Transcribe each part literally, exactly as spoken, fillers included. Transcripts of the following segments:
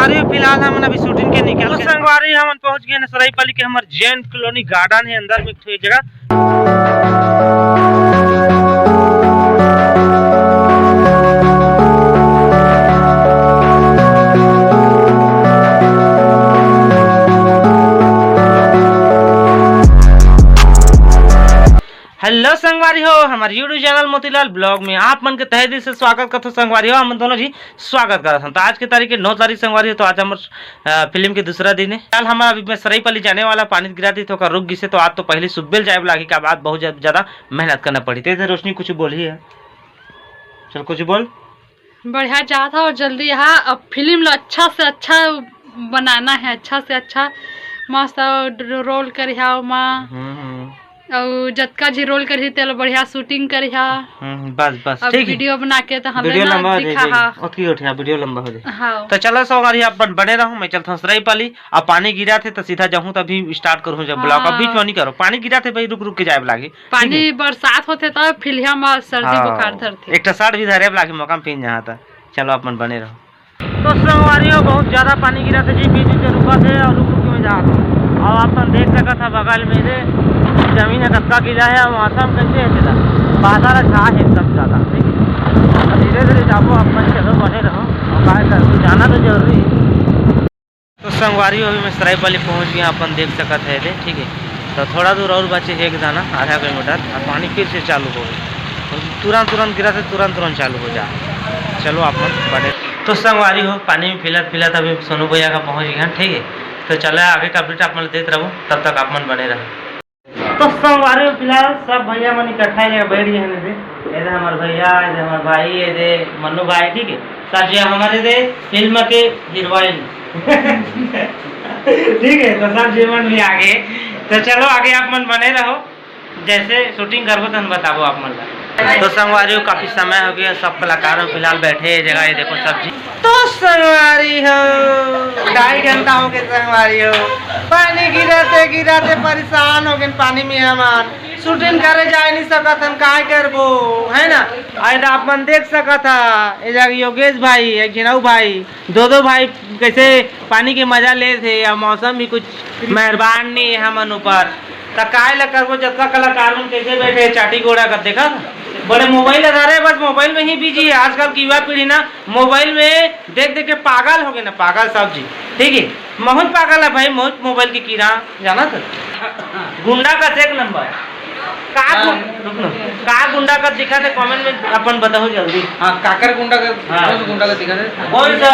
अरे फिलहाल हमन अभी शूटिंग के निकल तो के संगवारी हमन पहुंच गए हैं सरायपाली के हमर जैन कॉलोनी गार्डन है अंदर में एक ठो जगह। हेलो संगवारी हो, हमारे YouTube चैनल मोतीलाल ब्लॉग में आप मन के तहे दिल से स्वागत करथो संगवारी हो। हम दोनों जी स्वागत करत हन। तो आज के तारीख के नौ तारीख संगवारी हो, तो आज हमर अ, फिल्म के दूसरा दिन है। कल हमारा अभी मैं सरायपाली जाने वाला, पानी गिरा दी तो ओकर रुक गिसे, तो आज तो पहले सुबेल जाए वाला आगे का बाद बहुत ज्या-, ज्यादा मेहनत करना पड़ी। तेरे रोशनी कुछ बोल ही है, चल कुछ बोल। बढ़िया जात हो, जल्दी यहाँ अब फिल्म लो अच्छा से अच्छा बनाना है, अच्छा से अच्छा मस्त रो-, रोल करिहा ओमा। हम्म, हम्म। अउ जतका झी रोल करही तेला बढ़िया शूटिंग करिहा। हम्म, बस, बस, अब ठीक है। वीडियो बना के तो हम वीडियो ना लंबा हो दिखा जाएगी। हा। ओतकी उठिया, वीडियो लंबा हो जाए। हाँ। तो चलो संगवारी अपन बने रहो, मैं चलता हूँ सरायपाली। अब पानी गिरा थे तो सीधा जाहूँ तभी स्टार्ट करूँ जब ब्लॉग। अब बीच में हाँ। नहीं करो, पानी गिरा थे भाई, रुक रुक के जाए लागे। ठीक पानी है? बरसात होते तो फिलिया में सर्दी हाँ। बुखार धरते। एक ठो शर्ट भी धरे लागे मौका में पीन जहाँ था। चलो अपन बने रहो। तो संगवारी हो, बहुत ज्यादा पानी गिरा थे जी, बीच बीच में रुका थे और रुक रुक के मैं जा रहा हूँ। अब आप मन देख सकत है बगल में दे जमीन है कतका गीला है और मौसम कैसे है तेरा बादल छा है एकदम ज्यादा, ठीक है। और धीरे धीरे जाबो आप मन, चलो बने रहो और काय कर जाना तो जरूरी है। तो संगवारी हो, अभी मैं सरायपाली पहुँच गया, अपन देख सकत है दे, ठीक है। तो थोड़ा दूर और बचे है एक दाना, आधा किलोमीटर, और पानी फिर से चालू हो गई। तुरंत तुरंत गिरा थे, तुरंत तुरंत चालू हो जा। चलो आप मन बने। तो संगवारी हो, पानी में फिलत फिलत अभी सोनू भैया का पहुंच गया, ठीक है। तो चलो आगे का अपडेट आप मन देत रहो, तब तक आप मन बने रहो। तो संगवारी हो, फिलहाल सब भैया मन इकट्ठा एक जगह बैठ गए हैं दे। ये दे हमारे भैया, ये दे हमारे भाई, ये दे मन्नू भाई, ठीक है। सब ये हमारे दे फिल्म के हीरोइन। ठीक है, तो सब ये मन भी आ गए। तो चलो आगे आप मन बने रहो। जैसे शूटिंग करबो तहन बताबो आप मन ला। तो संगवारी हो, काफी समय हो गया, सब कलाकार हो फिलहाल बैठे ये जगह, ये देखो सब जी। तो संगवारी हो, ढाई घंटा हो गए संगवारी हो, पानी गिराते गिराते परेशान हो गए पानी में हमन। शूटिंग करे जा नहीं सकत हन, काय करबो, है ना? आज आप मन देख सकत हा, ये जगह योगेश भाई, एक झिनऊ भाई, दो दो भाई कैसे पानी के मजा ले थे, या मौसम भी कुछ मेहरबान नहीं है हमन ऊपर। त काय ला करबो, जतका कलाकार मन कैसे बैठे हे, चाटी गोड़ा कर देखा, बड़े मोबाइल ला धरे, बस मोबाइल में ही बिजी है। आजकल की युवा पीढ़ी ना मोबाइल में देख देख के पागल हो गए ना, पागल सब जी, ठीक है। बहुत पागल है भाई, बहुत मोबाइल के कीड़ा, जाना था। गुंडा का एक नंबर। का गु-, रुक ना। का गुंडा का दिखा थे, कमेंट में अपन बताओ जल्दी। हाँ, काकर गुंडा का, हाँ। कौन सा गुंडा का दिखा थे? कौन सा,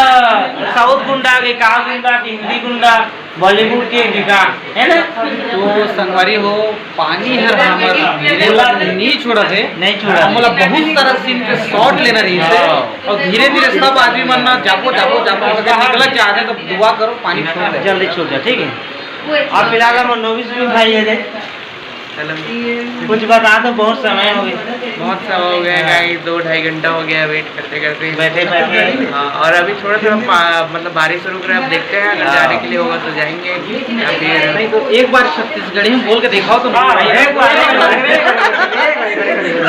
साउथ गुंडा के, का गुंडा के, हिंदी गुंडा, बॉलीवुड के दिखा, है ना? तो संगवारी हो, पानी हर हमर धीरे बर नहीं छोड़त हे। नहीं छोड़त हे। हमला बहुत सारा सीन के शॉट लेना रही से, हाँ। और धीरे धीरे सब आदमी मन ना जाबो, जाबो, जाबो करके निकलत जाथे, तो दुआ करो पानी छोड़ दे। जल्दी छोड़ दे, ठीक है। आप फिलहाल हम नोविस भी भाई है दे। हेलो। कुछ बता दो, बहुत समय हो गया। बहुत समय हो गया हाँ। गाइस, दो ढाई घंटा हो गया वेट करते करते। बैठे बैठे। हाँ, और अभी थोड़ा सा पा-, मतलब बारिश रुक रहा है, अब देखते हैं अगर हाँ। जाने के लिए होगा तो जाएंगे या फिर नहीं तो एक बार छत्तीसगढ़ी में बोल के दिखाओ तो हाँ, भाई। एक बार।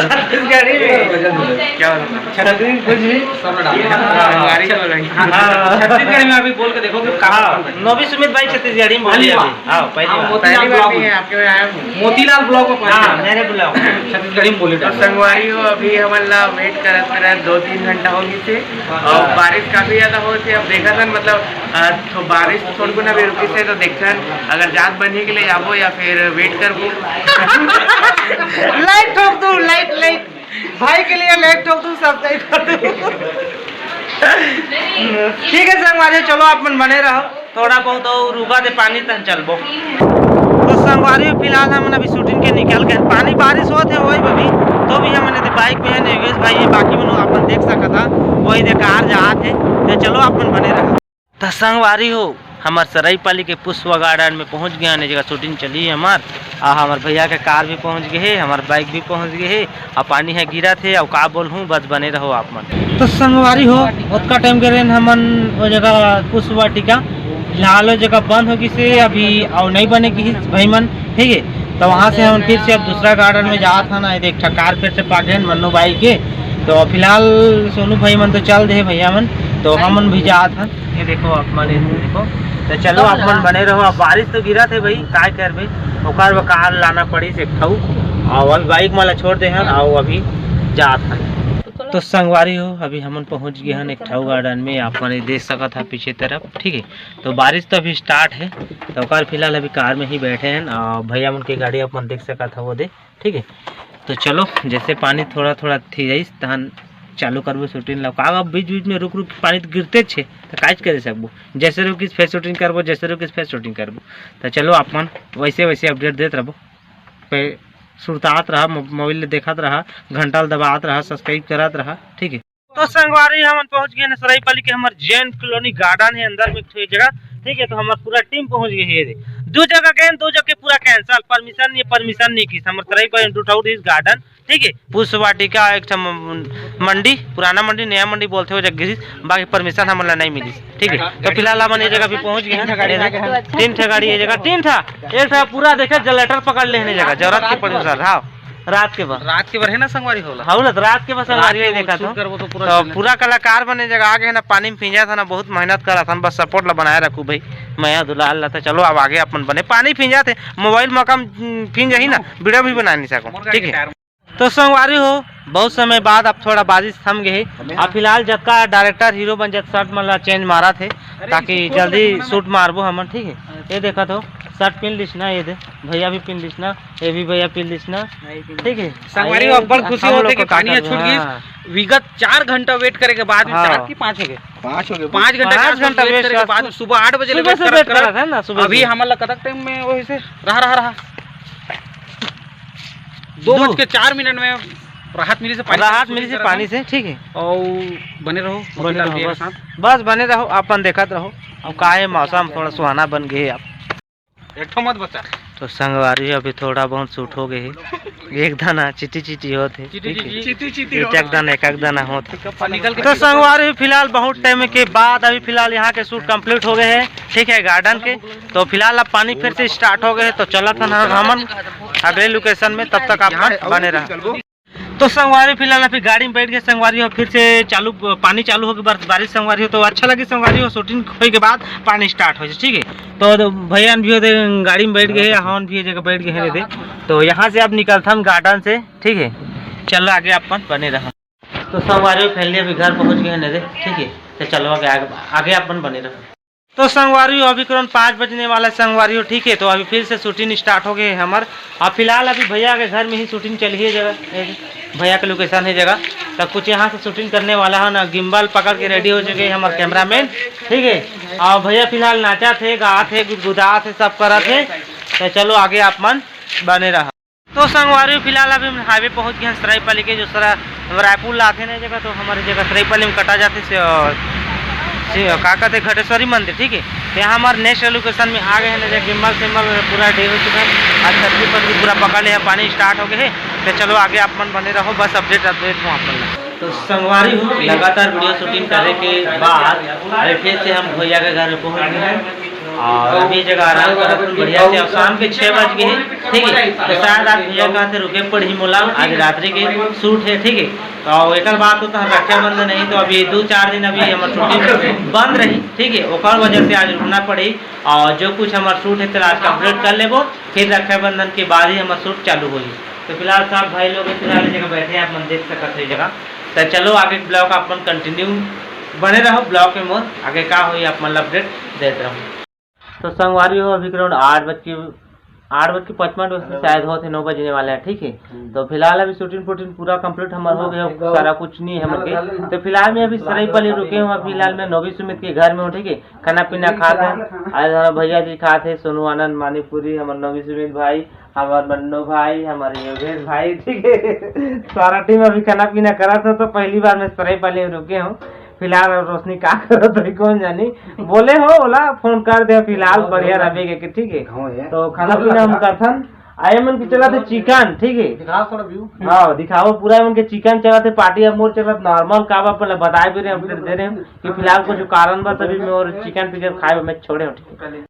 छत्तीसगढ़ी में। क्या होता है? छत्तीसगढ़ी कुछ भी। सब डाल। हाँ, बारिश हो रही है। हाँ, छत्तीसगढ़ी में अभी बोल के देखो कि कहाँ हाँ, नोविस सुमित भाई छत्तीसगढ़ी में बोलिए अभी। हाँ, पहली हाँ, बार। मोतीलाल पहली बार ब्लॉग भी में। है, आपके में आया हूँ। मोतीलाल ब्लॉग में पहुंच हाँ, गया। मेरे ब्लॉग में। छत्तीसगढ़ी में बोले तो डालो। संगवारी हो, अभी हमन ला वेट करत करत दो तीन घंटा हो गई थे और बारिश काफी ज्यादा हो थे। अब देखा था मतलब अ, तो बारिश थोड़ी को ना भी रुकी से तो देखते हैं अगर जात बनी के लिए जाबो या फिर वेट करबो। लाइट ठोक दो, लाइट, लाइट। भाई के लिए लाइक ठोक दूं, सब्सक्राइब कर दूं। ठीक है संगवारी, चलो आप मन बने रहो, थोड़ा बहुत और रुका दे पानी तन चलबो। तो संगवारी फिलहाल हमन अभी शूटिंग के निकल गए, पानी बारिश होत है वही अभी, तो भी हमन एदे बाइक में है योगेश भाई, ये बाकी मन अपन देख सकत हा, वही दे कार जात है। तो चलो आप मन बने रहो। त संगवारी हो, हमर सरायपाली के पुष्पा गार्डन में पहुंच गए हन, ए जगह शूटिंग चली है हमार। आ हमर भैया के कार भी पहुंच गए हे, हमर बाइक भी पहुंच गए हे। आ पानी है गिरत हे, अउ का बोलहूं, बस बने रहो आप मन। तो संगवारी हो, ओतका टाइम के रेन हमन ओ जगह पुष्प वाटिका, फिलहाल ओ जगह बंद हो गिस हे अभी, अउ नहीं बने गिस भाई मन, ठीक है। तो वहां से हमन फिर से अब दूसरा गार्डन में जात हन, ए देख ठा कार फिर से पागे हन मन्नू बाई के। तो फिलहाल सोनू भाई मन तो चल दे हे भैया मन, तो हमन भी जात हन। ये देखो, आप मन ये देखो। तो चलो, आप मन बने रहो। अब बारिश तो गिरत हे भाई, काय करबे, ओकर बर कार लाना पड़िस एक ठऊ। अउ अभी बाइक मन ला छोड़ दे हन, अउ अभी जात हन। तो संगवारी हो, अभी हमन पहुंच गए हन एक ठऊ गार्डन में। आप मन ये देख सकत हा पीछे तरफ, ठीक है। तो बारिश तो अभी स्टार्ट है, तो ओकर फिलहाल अभी कार में ही बैठे हन। अउ भैया मन के गाड़ी आप मन देख सकत हा, वो दे, ठीक है। तो चलो, जैसे पानी थोड़ा थोड़ा थी जाइस, तहन चालू करबो शूटिंग ला। का अब बीच बीच में रुक रुक के पानी तो गिरते छे, तो काज करे सकबो। जैसे रुकिस, फेर शूटिंग करबो, जैसे रुकिस, फेर शूटिंग करबो। तो चलो, आप मन वैसे वैसे अपडेट देत रहबो। पे सुरतात रहा, मो-, मोबाइल ले देखत रहा, घंटा ल दबात रहा, सब्सक्राइब करत रहा, ठीक है। तो संगवारी, हमन पहुंच गए हन सराईपाली के हमर जैन कॉलोनी गार्डन है अंदर में एक ठो जगह, ठीक है। तो हमर पूरा टीम पहुंच गए है। ये दे, दो जगह गए, दो जगह पूरा कैंसिल, परमिशन नहीं, परमिशन नहीं किस। हमर सराईपाली में दो ठो इस गार्डन, ठीक है, पुष्प वाटिका, एक ठो म-, मंडी, पुराना मंडी, नया मंडी बोलते हो जगह, बाकी परमिशन हमन ला नहीं मिली, ठीक है। तो फिलहाल हमन ये जगह भी पहुंच गए हैं। तीन ठे गाड़ी ये जगह, तीन ठा, एक ठा पूरा देखे जनरेटर पकड़ ले है जगह, जरूरत के परमिशन, हाँ। रात के बर। रात के बर है ना संगवारी होला? हाँ ना, रात के बर संगवारी रात के देखा shoot था। करबो तो पूरा तो चले। पूरा कलाकार बने जगह आगे है ना, पानी में भींजा था ना, बहुत मेहनत करा था, बस सपोर्ट ला बनाए रखू भाई, मया दुलाल ला। तो चलो, अब आगे अपन बने, पानी भींजा थे, मोबाइल में कम, हम्म, भींज जाही ना, वीडियो भी बना नहीं सको, ठीक है। तो संगवारी हो, बहुत समय बाद अब थोड़ा बारिश थम गए है। अब फिलहाल जतका डायरेक्टर हीरो बन जात, शर्ट मन ला चेंज मारा थे, ताकि जल्दी शूट मारबो हमन, ठीक है। ये देखा तो शर्ट पिन लिस ना, ये दे भैया भी पिन लिस ना, ये भी भैया पिन लिस ना, ठीक है। संगवारी हो, अब्बड़ खुशी होथे कि पानी ह छूट गिस। हाँ। विगत चार घंटा वेट करे के बाद में, हाँ। चार की पाँच हो गए? पाँच हो गए। पाँच घंटा के पाँच आसपास घंटा वेट करे के बाद में, सुबह आठ बजे ले सुबह वेट से करत वेट करत करत है ना, सुबह अभी से। हमन ला कतक टाइम में वही से रहा, रहा, रहा। दो दो। बज के चार मिनट में राहत मिली से पानी राहत से मिली से करत पानी है। से, ठीक है। और बने रहो, बने रहो, बस। साथ। बस बने रहो, अपन देखत रहो। अब का है, मौसम थोड़ा सुहाना बन गए है अब। एक ठो मत बचा। तो संगवारी, अभी थोड़ा बहुत शूट हो गए है। एक दाना चिटी चिटी होत है, चिटी ठीक है? चिटी। चिटी चिटी एक होत एक दाना, एक एक दाना होत है। निकल के तो संगवारी, फिलहाल बहुत टाइम के बाद अभी फिलहाल यहाँ के शूट कंप्लीट हो गए है, ठीक है, गार्डन के। तो फिलहाल अब पानी फिर से स्टार्ट हो गए है, तो चलत हन हमन अगले लोकेशन में, तब तक आप मन बने रहा। तो संगवारी, फिलहाल अभी गाड़ी में बैठ के संगवारी हो, फिर से चालू, पानी चालू हो गए, बारिश संगवारी हो, तो अच्छा लगे संगवारी हो, शूटिंग होए के बाद पानी स्टार्ट हो जाए, ठीक है। तो भैया भी होते गाड़ी में बैठ गए, हमन भी ये जगह बैठ गए हैं दे। तो यहाँ से अब निकलथन गार्डन से, ठीक है, चलो आगे अपन बने रहो। तो संगवारी हो, फाइनली अभी घर पहुँच गए हैं दे, ठीक है। तो चलो आगे, आगे, आगे अपन बने रहो। तो संगवारी हो, अभी करीबन पाँच बजने वाला है संगवारी हो, ठीक है। तो अभी फिर से शूटिंग स्टार्ट हो गए है हमर। अब फिलहाल अभी भैया के घर में ही शूटिंग चल ही है जगह, ए, भैया के लोकेशन है जगह। तो कुछ यहाँ से शूटिंग करने वाला है ना, गिम्बल पकड़ के रेडी हो चुके हैं हमर कैमरामैन, ठीक है। और भैया फिलहाल नाचा थे, गा थे, गुदगुदा थे, सब करा थे। तो चलो आगे आप मन बने रहा। तो संगवारी, फिलहाल अभी हम हाईवे पहुंच गए हैं सरायपाली के, जो सरा रायपुर ला आथे ना जगह, तो हमारे जगह सरायपाली में कटा जाते से, अ, से, का कहते, घटेश्वरी मंदिर, ठीक है। तो यहाँ हमारे नेक्स्ट लोकेशन में आ गए हैं ना, गिम्बल सिम्बल पूरा रेडी हो चुका है। आज छतरी पतरी पूरा पकड़ ले है, पानी स्टार्ट हो गए है। तो चलो आगे आप मन बने रहो, बस अपडेट अपडेट हूँ आप मन ला। तो संगवारी हो, लगातार वीडियो शूटिंग करे के बाद अभी फिर से हम भैया के घर में पहुंच गए हैं। और अभी जगह आराम करत हन बढ़िया से। अब शाम के छः बज गए हैं, ठीक है। तो शायद आज भैया कहा थे रुके पड़ी मोला आज रात्रि के शूट है, ठीक है। तो एक बात होता है, रक्षाबंधन नहीं तो अभी दो चार दिन अभी हमार शूटिंग बंद रही, ठीक है। ओकर वजह से आज रुकना पड़ी। और जो कुछ हमार शूट है, तो आज कंप्लीट कर लेबो, फिर रक्षाबंधन के बाद ही हमार शूट चालू होई। तो फिलहाल सब भाई लोग फिलहाल ये जगह बैठे हैं, आप मन देख सकत हो ये जगह। तो चलो आगे ब्लॉग अपन कंटिन्यू बने रहो, ब्लॉग में मोर आगे का होई आप मन ला अपडेट देत रहूँ। तो संगवारी हो, अभी करीब आठ बज के, आठ बज के पचपन मिनट से शायद होत है, नौ बजने वाला है, ठीक है। हम्म। तो फिलहाल अभी शूटिंग फूटिंग पूरा कंप्लीट हमार हो गया, सारा कुछ नहीं है हमर के। तो फिलहाल मैं अभी सरायपाली रुके हूँ, फिलहाल मैं नवी सुमित के घर में हूँ, ठीक है। खाना पीना खात है, आज हमारे भैया जी खात है, सोनू आनंद मानीपुरी, हमारे नवी सुमित भाई, हमारे मन्नू भाई, हमारे योगेश भाई, ठीक है। सारा टीम अभी खाना पीना करत है, तो पहली बार मैं सरायपाली में रुके हूँ। फिलहाल रोशनी का करत है, कौन जानी। बोले हो, ओला फोन कर दे, फिलहाल बढ़िया रहे के, ठीक है। हाँ, ये। तो खाना पीना हम करथन। आए मन के चला थे चिकन, ठीक है। दिखाओ थोड़ा व्यू। हाँ, दिखाओ पूरा मन के चिकन चला थे, पार्टी अब मोर चलत नॉर्मल का बा, पहले बताए भी रहे, अपडेट दे रहे हैं कि फिलहाल कुछ कारण बा, तभी मैं और चिकन पिकन खाए मैं छोड़े हूँ, ठीक है।